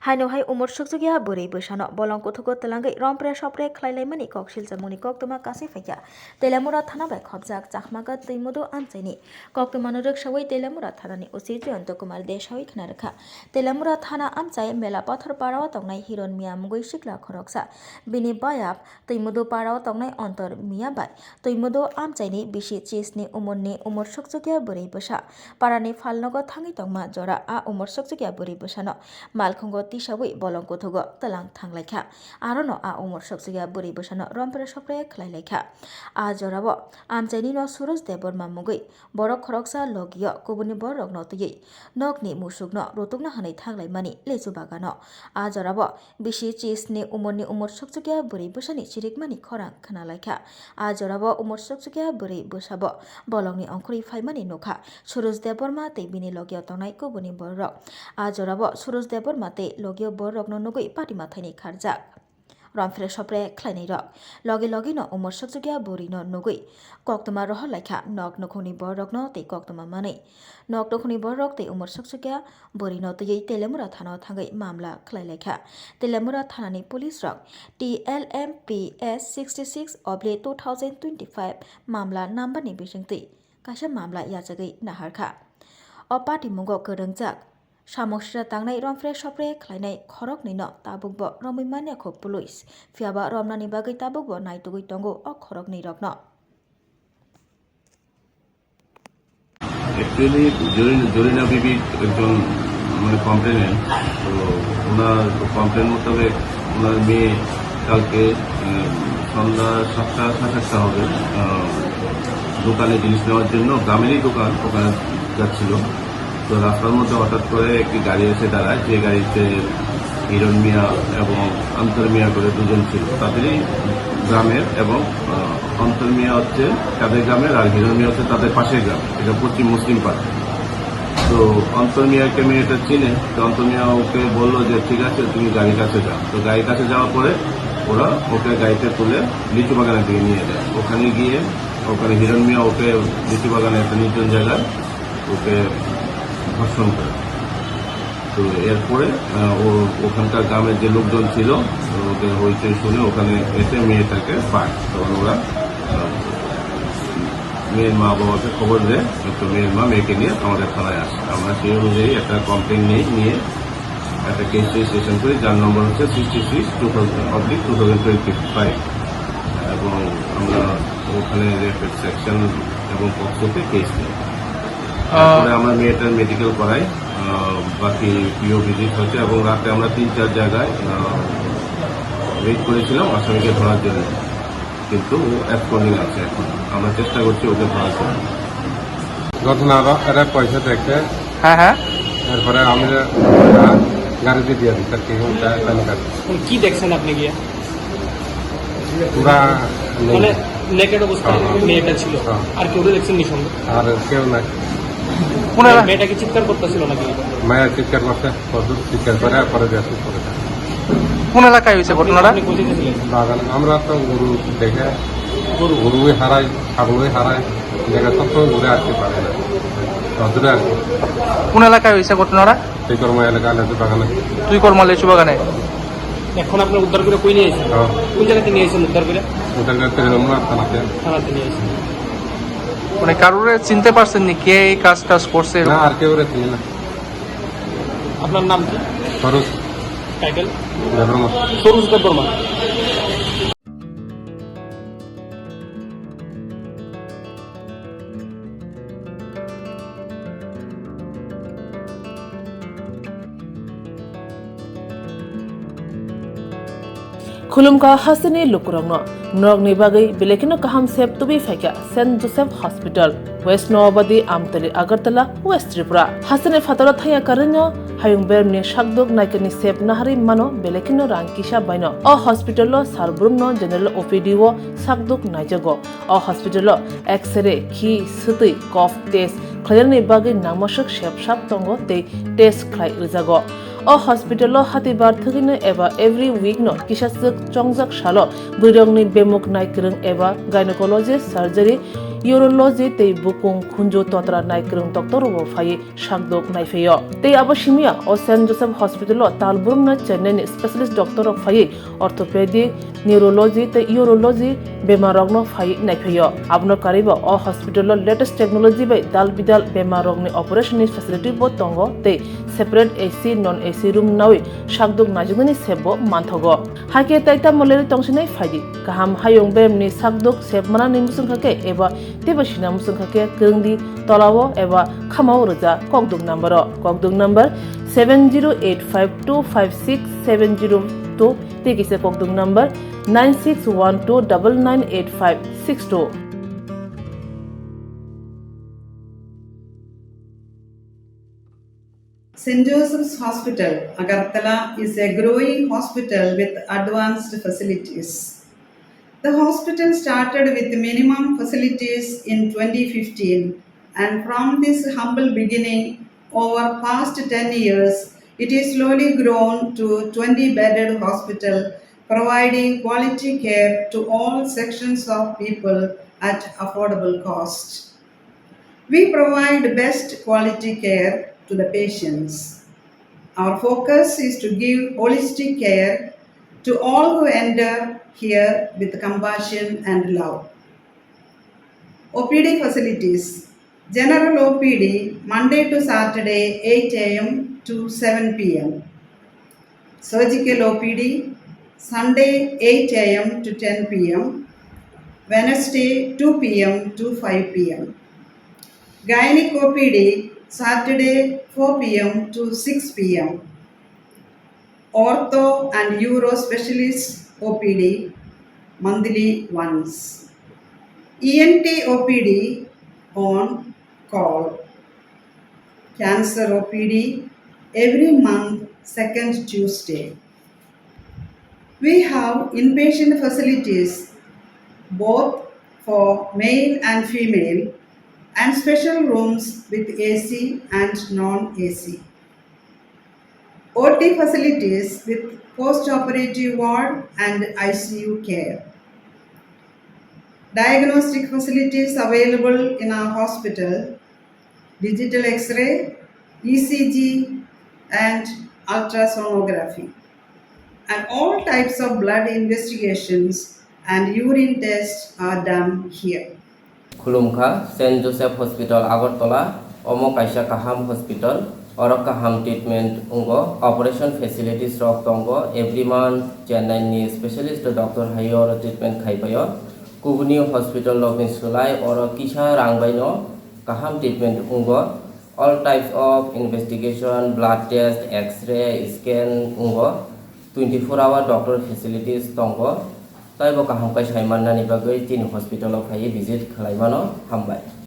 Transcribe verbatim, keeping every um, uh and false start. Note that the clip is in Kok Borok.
Haino hai umor sukjukya bwrwi bwsano bolong kuthugo twlangwi rompre sopre khlai laimani kok silchamungni koktwma kasui phaikha. Telamura thana bai khopjak Chakmaga Twimudu amchaini koktwmano rwksawi Telamura thanani O C Jayanta Kumar Desai khna rwkha. Telamura thana amchai Mela Pathor parao tongnai Hiron Miya mungwi sikla khoroksa. Bini bayap Twimudu parao tongnai Antor Miya bai Twimudu amchaini bisi chisni umorni umor sukjukya bwrwi bwsa parani phalnogo thangwi tongma jora a umor sukjukya bwrwi bwsano malkhungo tisawi bolong kuthugo twlang thanglaikha. Arono a umor sukjukya bwrwi bwsano rompre sopre khlailaikha. A jorao amchainino Suraj Debbarma mungwi borok khoroksa logio kubuni bororokno twiwi nokni musukno rutukna hwnwi thanglaimani lechu bagano. A jorao bisi chisni umorni umor sukjukya bwrwi bwsani chirikmani khorang khnalaikha. A jorao umor sukjukya bwrwi bwsabo bolongni ongkhorwi phaimani nukha Suraj Debbarma tei bini logio tongnai kubuni bororok. A jorao Suraj Debbarma tei logio bororokno nugwi patimathaini kharjak. Rompre sopre khlainairok logi logino umor sukjukya bwrwino nugwi koktwma rohorlaikha nok nukhungni bororokno tei koktwma manwi. Nok nukhungni bororok tei umor sukjukya bwrwino twiwi Telamura thanao thangwi mamla khlailaikha. Telamura thanani police rok T L M P S sixty six oblique two thousand twenty five mamla number ni bisingtwi kaisa mamla yachagwi naharkha. O patimungo kwrwngjak samung sira tangnai rompre sopre khlainai khoroknwino tabukbo romwi manya kho police, phiyaba romnani bagwi tabukbo naitugwi tongo o khoroknwi rokno. Actually Zarina Zarina Bibi একজন মানে কমপ্লেনেন্ট। তো ওনার কমপ্লেন মোতাবেক ওনার মেয়ে কালকে উম, সন্ধ্যা সাতটা সাড়ে সাতটা হবে আহ, দোকানে জিনিস নেওয়ার জন্য গ্রামেরই দোকান ওখানে যাচ্ছিল। তো রাস্তার মধ্যে হঠাৎ করে একটি গাড়ি এসে দাঁড়ায়, যে গাড়িতে হিরণ মিয়া এবং অন্তর মিয়া করে দুজন ছিল। তাদেরই গ্রামের এবং আহ, অন্তর মিয়া হচ্ছে তাদের গ্রামের আর হিরণ মিয়া হচ্ছে তাদের পাশের গ্রাম, এটা পশ্চিম মুসলিম পাড়া। তো অন্তর মিয়াকে মেয়েটা চিনে, তো অন্তর মিয়া ওকে বললো যে ঠিক আছে তুমি গাড়ির কাছে যাও। তো গাড়ির কাছে যাওয়ার পরে ওরা ওকে গাড়িতে তুলে লিচু বাগানের দিকে নিয়ে যায়। ওখানে গিয়ে ওখানে হিরণ মিয়া ওকে লিচু বাগানে একটা নির্জন জায়গায় ওকে ধর্ষণ করে। তো এরপরে আহ, ও ওখানকার গ্রামের যে লোকজন ছিল ওদের হইচই শুনে ওখানে এসে মেয়েটাকে পায়। তখন ওরা আহ, মেয়ের মা বাবাকে খবর দেয়, তো মেয়ের মা মেয়েকে নিয়ে আমাদের থানায় আসে। আমরা সেই অনুযায়ী একটা কমপ্লেন নিয়ে নিয়ে একটা কেস রেজিস্ট্রেশন করি, যার নম্বর হচ্ছে sixty six two thousand oblique two thousand twenty five. এবং আমরা ওখানে রেপ সেকশন এবং পক্সোতে কেস নিই। তারপরে আমরা মেয়েটার মেডিকেল করাই, আহ, বাকি পিও ভিজিট হচ্ছে এবং রাতে আমরা তিন চার জায়গায় রেড করেছিলাম আসামিকে ধরার জন্য, কিন্তু ও অ্যাবসকন্ডিং আছে এখন। আমরা চেষ্টা করছি ওকে ধরার জন্য। ঘটনা র-, রেপ হয়েছে দেখে। হ্যাঁ, হ্যাঁ। এরপরে আমি গাড়িতে দিয়ে দিচ্ছি আর কি, ওটা এখানে কাজ। এখন কি দেখছেন আপনি গিয়ে? পুরা নেই। মানে নেকেড অবস্থায় হ্যাঁ, হ্যাঁ। মেয়েটা ছিল। হ্যাঁ। আর কেউ দেখছেন নিঃসন্দেহ? আর কেউ নাই। কোন এলা- মেয়েটা কি চিৎকার করতেছিল নাকি? মেয়ে চিৎকার করছে, প্রচুর চিৎকার করে, পরে বেসুস করে দেয়। কোন এলাকায় হয়েছে ঘটনাটা? আপনি কোথায় গেছিলেন? বাগান, আমরা তো গরু দেখে, গরু? গরুই হারাই, ছাগলই হারাই, দেখে সবসময় ঘুরে আসতে পারে না, রোদ্দুরে আর কি। কোন এলাকায় হয়েছে ঘটনাটা? তুই কর্ম এলাকা, লেচু বাগানে। তুই কর্ম লেচু বাগানে? এখন আপনার উদ্ধার করে কই নিয়ে এসেছেন? হ্যাঁ। কোন জায়গাতে নিয়ে এসেছেন উদ্ধার করে? উদ্ধার করে তৃণমূল থানাতে। থানাতে নিয়ে এসেছেন। মানে কারোরে চিনতে পারছেন নি কে এই কাজ টাজ করছে? না, আর কেউ রে চিনি না। আপনার নাম কি? সরোজ। টাইটেল? দেববর্মা। সরোজ Debbarma. Khulumkha hasteni lukurokno, norokni bagwi belai kheno kaham sep tubui phaikha Saint Joseph Hospital, West Noabadi, Amtali, Agartala, West Tripura. Hasteni phataro thangya karwino hayung bermni sakduk naikani sep naharwi mano belai kheno rang kisa baino. O hospital o sar brumno general O P D o sakduk naijago. O hospital o X-ray, khi, swtwi, cough test khlainani bagwi nangmaswk sep sap tongo tei test khlai rwjago. O hospital o hatibar thwgwino eba every week no kisaswk chongjak salo bwrwirokni bemuk nai kwrwng eba gynecologist surgery urology tei bukung khunju totra nai kwrwng doctor rokbo phaiwi sakdok naiphaio. Tei abo simiya o Saint Joseph Hospital o talbrumno Chennai ni specialist doctor rok phaiwi orthopedic, neurology tei urology bemar rokno phaiwi naiphaio. Abono karwibo o hospital o latest technology bai dal bidal bemar rokni operation ni facility bo tongo tei separate A C, non A C room nawi sakdok naijaknani sep bo manthogo. Hakhe tai tamo lerwi tongsinai phaidi. Kaham hayung beremni sakdok sep manani mwswngkha khe eba teibo sina mwswngkha khe kwrwngdi tolao eba khamao rwja kokduk number o. Kokduk number seven zero eight five two five six seven zero two tei kisa kokduk number nine six one two double nine eight five six two. Saint Joseph's Hospital, Agartala is a growing hospital with advanced facilities. The hospital started with minimum facilities in twenty fifteen, and from this humble beginning, over past ten years, it is slowly grown to twenty bedded hospital, providing quality care to all sections of people at affordable cost. We provide best quality care to the patients. Our focus is to give holistic care to all who enter here with compassion and love. O P D facilities. General O P D, Monday to Saturday, eight A M to seven P M. Surgical O P D, Sunday, eight A M to ten P M, Wednesday, two P M to five P M. Gynec O P D, Saturday, four P M to six P M. Ortho and Uro Specialist O P D, monthly once. E N T O P D on call. Cancer O P D every month, second Tuesday. We have inpatient facilities both for male and female and special rooms with A C and non-A C. O T facilities with post-operative ward and I C U care. Diagnostic facilities available in our hospital, digital X-ray, E C G, and ultrasonography. And all types of blood investigations and urine tests are done here. Khulumkha, Saint Joseph Hospital, Agartala. Omo kaisa kaham hospital. Oro kaham treatment wngo. Operation facilities rok tongo. Every month Chennai ni specialist doctor hai oro treatment khai paio. Kubuni hospital rokni swlai oro kisa rang baino kaham treatment wngo. All types of investigation, blood test, X-ray, scan wngo. Twenty-four hour doctor facilities tongo. Taibo kaham khe sai mannani bagwi chini hospital o phaiwi visit khlai mano. Hambai.